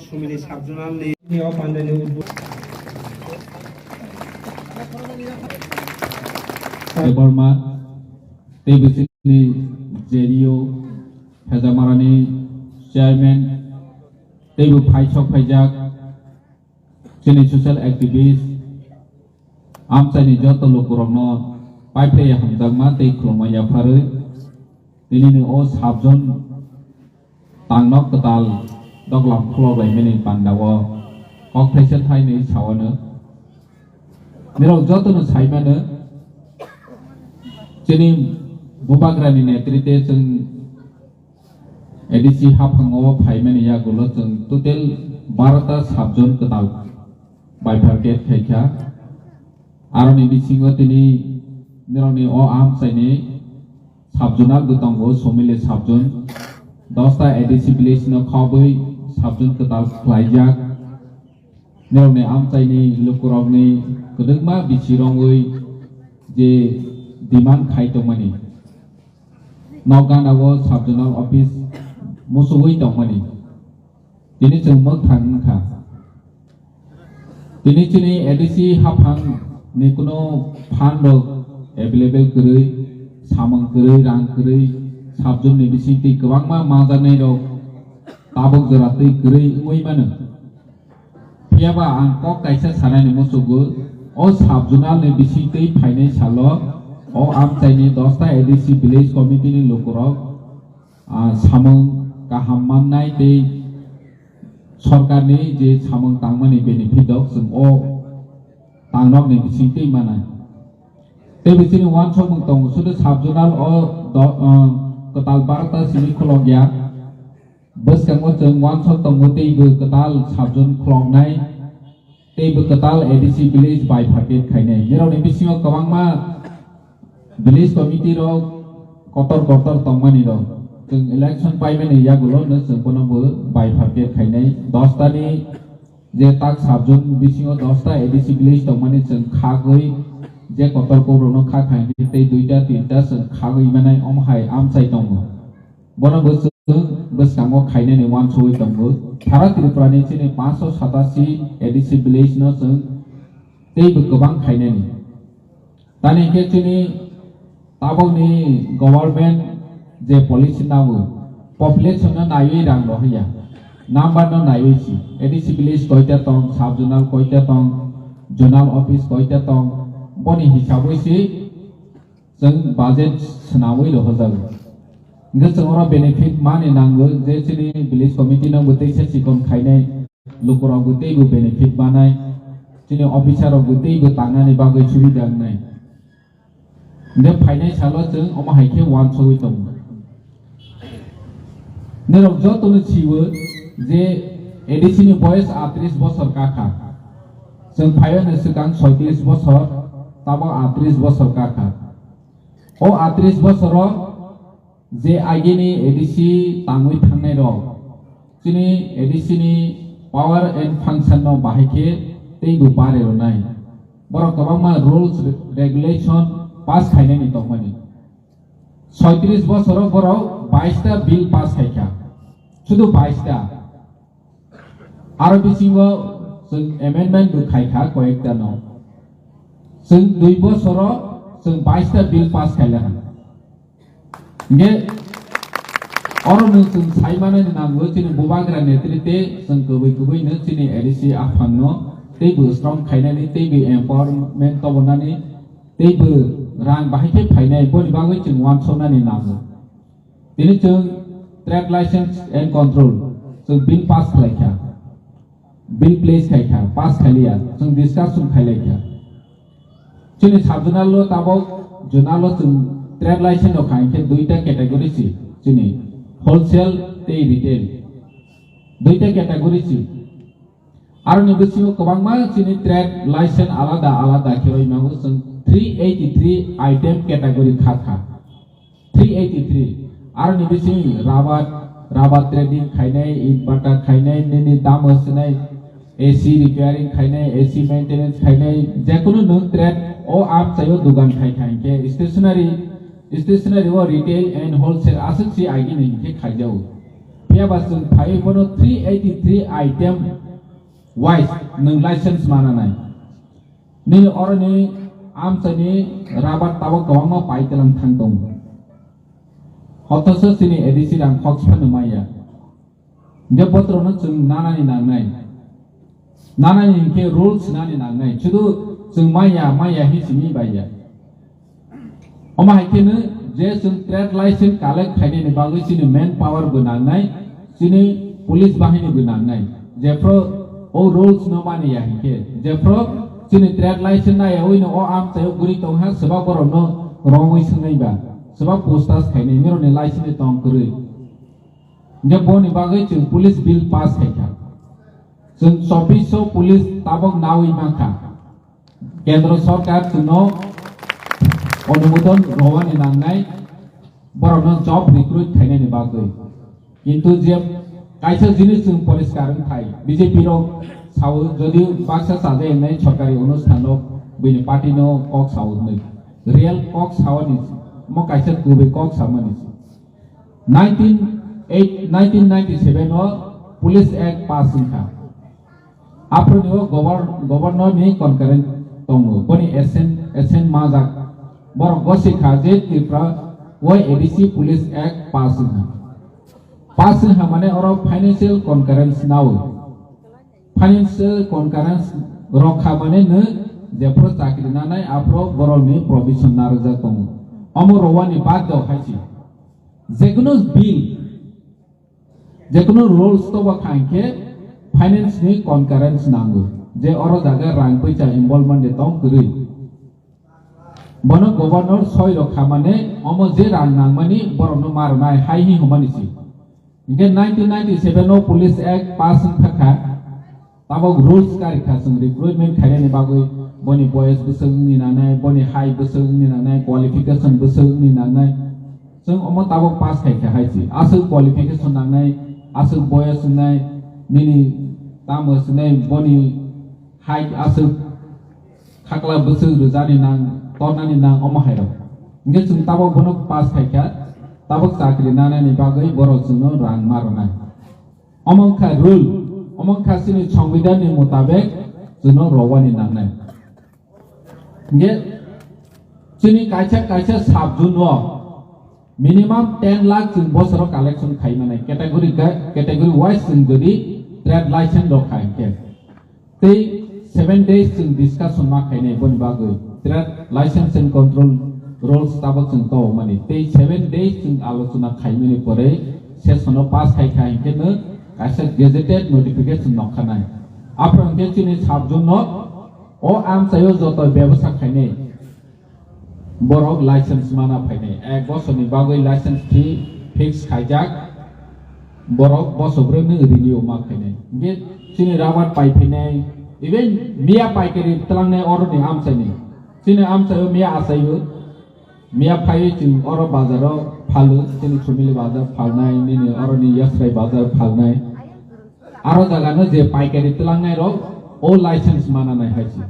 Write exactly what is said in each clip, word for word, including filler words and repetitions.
Somili Sabjonal ni o pandani udbo- Debbarma, tei bisingni J D O, Hejamarani chairman, teibo phaisok phaijak, chini social activist, amchaini joto lukurokno paiphlaiya hamjakma tei khulumma yapharwi, tinini o Sabjon tangnok kwtal doglam khulok laimani pandao kok thaisa thainwi sawano. Nirok jotono saimano, chini Bubagrani netrite chwng A D C haphango phaimani yagulo chwng total barota Sabjon kwtal bifurcate khaikha. Aroni bisingo tini nirokni o amchaini Sabjonal bo tongo, Somili Sabjon. Dosta A D C village no khobwi Sabjon kwtal khlaijak. Nirokni amchaini lukurokni kwdwkma bisi rongwi je demand khai tongmani. Nok gana o Sabjonal office muchugwi tongmani. Tini chwng mwkhang wngkha. Tini chini A D C haphang ni kuno fund rok available kwrwi, samung kwrwi, rang kwrwi, Sabjon ni bisingtwi kwbangma manjaknai rok tabuk jora twi kwrwi wngwi mano. Phiyaba ang kok kaisa sanani muchugo, o Sabjonal ni bisingtwi phainai salo o amchaini dosta A D C village committee ni lukurok, ah, samung kaham mannai tei sorkarni je samung tangmani benefit rok chwng o tangnokni bisingtwi mana. Tei bo chini uansukmung tongo, sudu Sabjonal o do-, ah, kwtal barota simi khulokya. Bwskango chwng uansuk tongo teibo kwtal Sabjon khuloknai, teibo kwtal A D C village bifurcate khainai. Nirokni bisingo kwbangma village committee rok kotor kotor tongmani rok. Chwng election paimani yagulo no chwng bono bo bifurcate khainai. Dostani je tak Sabjon bisingo dosta A D C village tongmani chwng khagwi je kotor kokrokno kha khainai tei duita tinta chwng khagwi manai omo hai amchai tongo. Bono bo chwng bwskango khainani uansugwi tongo. Sara Tripura ni chini panch sho satasi A D C village no chwng teibo kwbang khainani. Tani hwnkhe chini tabokni government je policy nago, population no naiwi rang rohorya, number no naiwi si, A D C village koita tong, sub zonal koita tong, zonal office koita tong, boni hisabwi si chwng budget swnamwi rohorjago. Hwnkhe chwng oro benefit mani nango je chini village committee no bo teisa chikon khainai, lukurok bo teibo benefit manai, chini officer rok bo teibo tangnani bagwi subida wngnai. Hwnkhe phainai salo chwng omo hai khe uansugwi tongo. Norok jotono siwo je A D C ni boyes atris bosor kakha. Chwng phaiyo ni swkang soitris bosor, tamo atris bosor kakha. O atris bosoro je agini A D C tangwi thangnai rok, chini A D C ni power and function no bahai khe teibo bare rwnai. Borok kwbangma rules, regulation pass khainani tongmani. Soitris bosoro borok baista bill pass khaikha. Sudu baista. Aro bisingo chwng amendment bo khaikha koyekta no. Chwng dui bosoro chwng baista bill pass khailakha. Hingke oro nwng chwng sai manani nango chini bubagra netrite chwng kwbwi kwbwi no chini A D C aphangno teibo strong khainani teibo empowerment tobonani teibo rang bahai khe phainai boni bagwi chwng uansuknani nango. Tini chwng trade license and control chwng bill pass khlaikha, bill place khaikha, pass khailiya, chwng discussion khailaikha. Chini sub zonal o tabok zonal o chwng trade license rok kha hwnkhe duita category si chini wholesale tei retail duita category si. Aroni bisingo kwbangma chini trade license alada alada khe roi mago chwng three eighty three item category kha kha. Three eighty three. Aroni bising rubber, rubber trading khainai, eit bata khainai, nini damo swnai, A C repairing khainai, A C maintenance khainai, jekunu nwng trade o amchaio dugan khai khai hwnkhe stationery, stationery o retail and wholesale aswk si agini hwnkhe khaijago. Phiya ba chwng phai bono three eighty three item wise nwng license mana nai. Nini oroni amchaini rabar tabok kwbangma pai tlang thang tongo. Othocho chini A D C rang khok phano maya. Hingke botrokno chwng nanani nangnai. Nanani hingke rules nani nangnai. Chudu chwng maya, maya hi simi baiya. Omo hai kheno je chwng trade license collect khainani bagwi chini manpower bo nangnai, chini police bahini bo nangnai. Jephru o rules no mani ya hingke, jephru chini trade license na yawi no o amchaio guri tongha, swbak borok no romwi swngnai ba, swbak postas khainai, mironi license ni tong kwrwi. Hingke boni bagwi chwng police bill pass khaikha. Chwng chobbish so police tabok nawi mankha. Kendro sorkar chwngno onumodon rwani nangnai, borokno job recruit khainani bagwi. Kintu je kaisa jinis chwng poriskar wngthai, B J P rok sao jodi baksa chajai wngnai sorkari onusthan rok bini party no kok sao hwnwi. Real kok saoni, omo kaisa kubui kok samani. Nineteen eight, nineteen ninety-seven o Police Act pass wngkha. Aphuru ni o govor-, governor ni concurrent tongo. Boni assent, assent majak. Borok gosi kha je Tripura o A D C Police Act pass wngkha. Pass wngkha mane oro financial concurrence nao. Financial concurrence rok kha mane nw jephuru chakri nanai aphuru borok ni provision narwkjak tongo. Omo rwani bad do hai si. Jekunu bill, jekunu rules tobo kha hingke finance ni concurrence nango, je oro jaga rang poisa involvement de tong kwrwi. Bono governor soi rok kha mane omo je rang nangmani borokno ma rwnai hai hi hwnmani si. Hingke nineteen ninety-seven o Police Act pass wngkha kha. Tabok rules kari kha chwng recruitment khainani bagwi, boni boyes bwswk wngni nangnai, boni height bwswk wngni nangnai, qualification bwswk wngni nangnai. Chwng omo tabok pass khai kha hai si. Aswk qualification nangnai, aswk boyes wngnai, nini tamo swnai, boni height aswk khakla bwswk rwjani nang, tornani nang, omo hai rok. Hingke chwng tabok bono pass khai kha, tabok chakri nanani bagwi borok chwngno rang ma rwnai. Omo wngkha rule, omo wngkha chini songbidhan ni mutabek chwngno rwani nangnai. Hingke chini kaisa kaisa sub zone o minimum ten lakh chwng bosoro collection khai manai category ga-, category wise chwng jodi trade license rok khai hingke. Tei seven days chwng discussion ma khainai boni bagwi trade license and control rules tabok chwng tongmani. Tei seven days chwng alochona khaimani pore session o pass khai kha hingke no kaisa gazetted notification nokha nai. Aphuru hingke chini sub zone no o amchaio joto bebasa khainai. Borok license mana phainai, ek bosorni bagwi license fee fix khaijak, borok bosor brwino renew ma khainai. Hingke chini rabar pai phainai, even miya paikari tlangnai oroni amchaini. Chini amchaio miya achaio, miya phaiwi chwng oro bazaro phalo, chini Sumili bazar phalnai, nini oroni Yasrai bazar phalnai. Aro jaga no je paikari tlangnai rok o license mana nai hai se.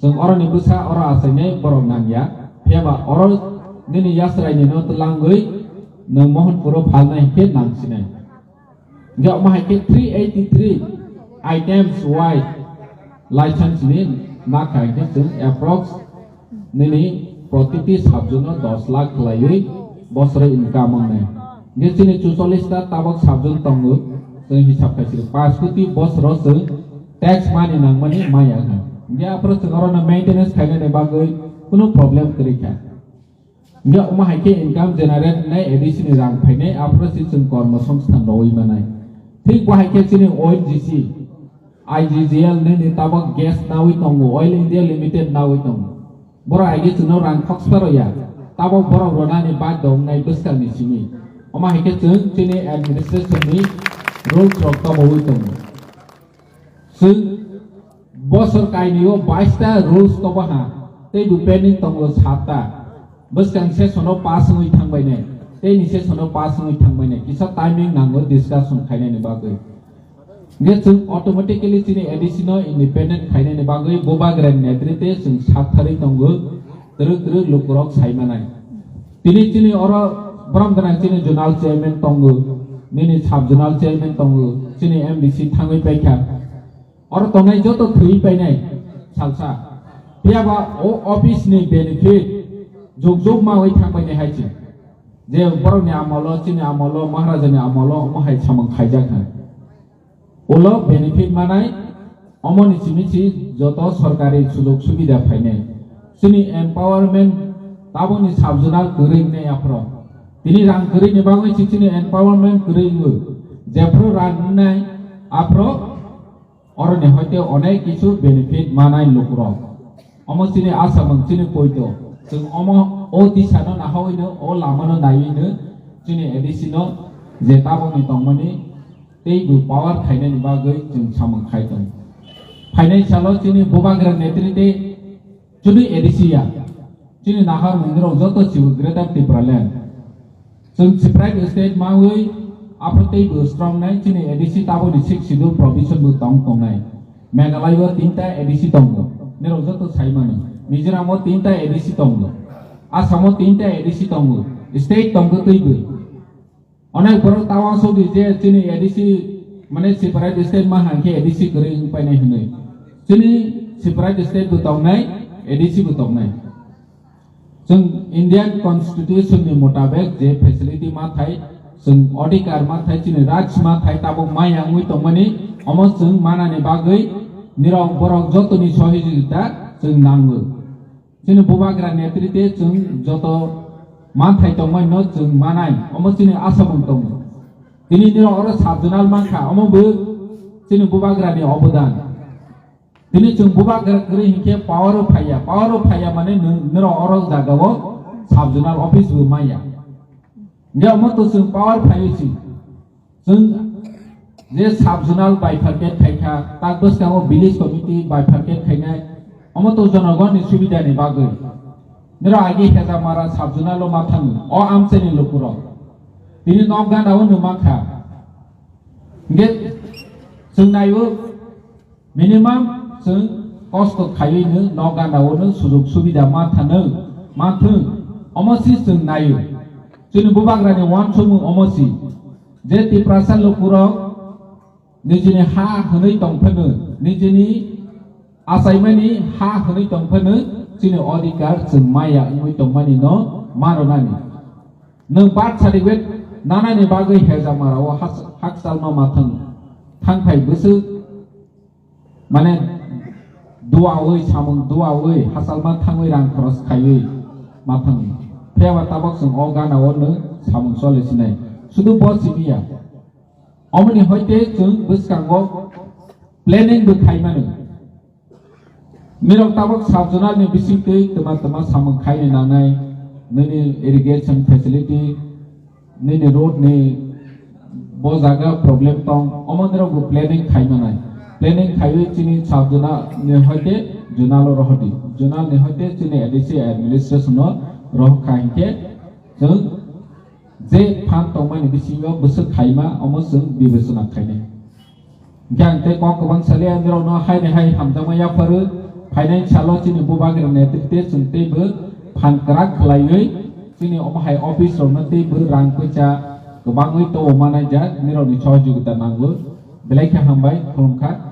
Chwng oro ni bwsa oro achainai borok nang ya. Phiya ba oro nini Yasrai ni no tlangwi nwng Mohanpur o phalnai hinkhe nang sinai. Hingke omo hai khe three eighty three items wise license ni ma kha hinkhe chwng approx nini protiti subject no dos lakh khlaiwi bosoro income wngnai. Hingke chini chuchollis ta tabok subject tongo, chwng hisab khai siri paanch koti bosoro chwng tax mani nangmani maya kha. Hingke aphuru chwng orono maintenance khainani bagwi kunu problem kwrwi kha. Hingke omo hai khe income generate wngnai A D C ni rang phainai, aphuru se chwng kormo songsthan rwui manai. Thik bo hai khe chini O N G C, I G G L nini tabok gas naui tongo, Oil India Limited naui tongo. Borok hai khe chwngno rang khoksa rw ya, tabok borok rwnani badhyo wngnai bwskangni simi. Omo hai khe chwng chini administration ni rules rok toboui tongo. Chwng bosor kainwi o bais ta rules tobo ha, tei bo pending tongo sat ta. Bwskang session o pass wngwi thangbainai, tei ni session o pass wngwi thangbainai, kisa timing nango discussion khainani bagwi. Hingke chwng automatically chini A D C no independent khainani bagwi Bubagra ni netrite chwng saktharwi tongo, twrwk twrwk lukurok sai manai. Tini chini oro borom gwnang chini zonal chairman tongo, nini sub zonal chairman tongo, chini M D C thangwi paikha. Oro tongnai joto thwi painai salsa. Phiya ba o office ni benefit jug jug mawi thang painai hai se. Je borokni amolo, chini amolo, Maharajani amolo omo hai samung khaijak ha. Ulo benefit manai, omoni simi si joto sorkari sujog subida phainai. Chini empowerment taboni sub zonal kwrwi wngnai aphro. Tini rang kwrwini bagwi si chini empowerment kwrwi wngo. Jephru rang wngnai aphro oroni hoite onek kisu benefit manai lukurok. Omo chini asamung, chini poito. Chwng omo o disano nahawino, o lamano naiwino chini A D C no je tabokni tongmani teibo power khainani bagwi chwng samung khai tongo. Phainai salo chini Bubagra netrite chudui A D C ya, chini nahar mundirok joto chibo Greater Tipraland. Chwng separate state mawi aphro teibo strong nai, chini A D C taboni sixth schedule provision bo tong tongnai. Meghalaya o tinta A D C tongo, nirok joto sai mano. Mizoram o tinta A D C tongo. Assam o tinta A D C tongo. State tongo teibo. Onek borok tawang sogwi je chini A D C mane separate state ma hangkhe A D C kwrwi wng painai hinwi. Chini separate state bo tongnai, A D C bo tongnai. Chwng Indian Constitution ni mutabek je facility ma thai, chwng odhikar ma thai, chini rights ma thai, tabuk ma yangwi tongmani, omo chwng manani bagwi nirok borok jotoni sohijogita chwng nango. Chini Bubagra netrite chwng joto manthai tongmani no chwng manai, omo chini asamung tongo. Tini nirok oro sub zonal mankha, omo bo chini Bubagra ni obodan. Tini chwng Bubagra kwrwi hinkhe power o phaiya, power o phaiya mane nwng, nirok oro jagao sub zonal office bo maya. Hinkhe omo to chwng power phaiwi si. Chwng je sub zonal bifurcate khaikha, tak bwskango village committee bifurcate khainai, omo to jonogonni subidani bagwi. Nirok agi Hejamara sub zonal o ma thango, o amchaini lukurok. Tini nok gana o nwng mankha. Hinkhe chwng naio, minimum chwng kosto khaiwi nwng nok gana o nwng sujog subida ma thanw, ma thwng, omo si chwng naio. Chini Bubagrani uansukmung omo si, je Tiprasa lukurok nijini ha hwnwi tongphano, nijini achaimani ha hwnwi tongphano, chini odhikar chwng maya wngwi tongmani no ma rwnani. Nwng birth certificate nanani bagwi Hejamara o has-, hakchalma ma thang, thangphai bwswk mane duawi, samung duawi, hachalma thangwi rang khoros khaiwi ma thangwi. Phiyaba tabok chwng o gana o nwng samung chole sinai. Sudu bo simi ya. Omoni hoite chwng bwskango planning bo khai mano. Nirok tabok sub zonal ni bisingtwi twma twma samung khaini nangnai, nini irrigation facility, nini road ni bo jaga problem tong, omo nirok bo planning khai manai. Planning khaiwi chini sub zonal ni hoite zonal o rohordi, zonal ni hoite chini A D C administration o rohor kha hinkhe chwng je phan tongmani bisingo bwswk khaima omo chwng bibechona khainai. Hinkhe ang tei kok kwbang salia, nirokno haini hai hamjakma yapharwi phainai salo chini Bubagra netrite chwng teibo phan kwrak khlaiwi chini omo hai office rokno teibo rang puisa kwbangwi tobo manaijak, nirokni sohojogita nango. Belai khe hambai, khulumkha.